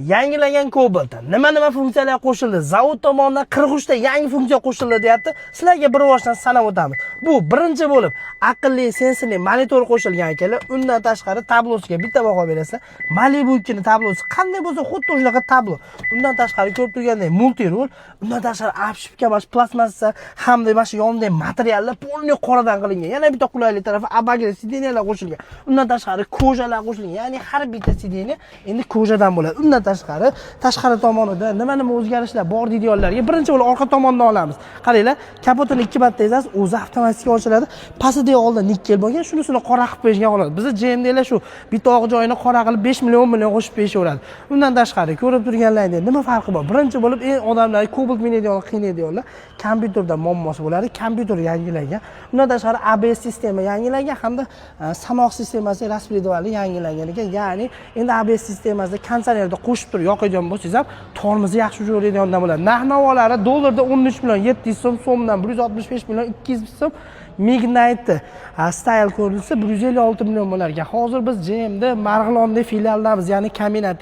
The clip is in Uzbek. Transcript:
Yangilangan Cobalt nima nima funksiyalar qo'shildi? Zavod tomonidan 43 ta yangi funksiya qo'shildi deyapti. Sizlarga bir boshdan sanab o'tamiz. Bu birinchi bo'lib aqlli sensorli monitor qo'shilgan akalar. Undan tashqari tablosiga bitta baho berasizlar. Malibu 2 ni tablosi qanday bo'lsa, xuddi shunaqa tablo. Undan tashqari ko'rib turgandek мультируль, undan tashqari обшивка mana shu plastmassa hamda mana shu yonidagi materiallar полный qoradan qilingan. Yana bitta qulaylik tarafi, обогрев сиденья lar qo'shilgan. Undan tashqari кожа lar qo'shilgan. Ya'ni har bitta сиденье endi кожа dan bo'ladi. Undan tashqari tomonida nima nima o'zgarishlar bor deydiganlarga birinchi bo'lib orqa tomondan olamiz. Qaranglar, kapotini ikki marta ezasiz, o'zi avtomatik ochiladi. Pastida oldin nikkel bo'lgan, shunisini qora qilib qo'yishgan xolos. Bizni GMDlar shu bitta oq joyini qora qilib 5 million, 10 million qo'shib berishaveradi. Undan tashqari ko'rib turganlaringdek nima farqi bor? Birinchi bo'lib eng odamlar Cobalt minadigan qiynaydiganlar kompyuterda muammosi bo'ladi. Kompyuter yangilangan. Undan tashqari ABS sistema yangilangan hamda sanoq sistemasi распредвал i yangilangan ekan. Ya'ni endi ABS sistemasida konditsionerda qo'shib turib yoqadigan bo'lsangiz ham tormozi yaxshi yuraveradigandan bo'ladi. Narx navolari dollarda 13 million 700 so'm, so'mdan 165 million 200 so'm. Magnite Style ko'rinsa 156 million bo'lar ekan. Hozir biz GMda Marg'ilondagi filialdamiz, ya'ni kombinatda.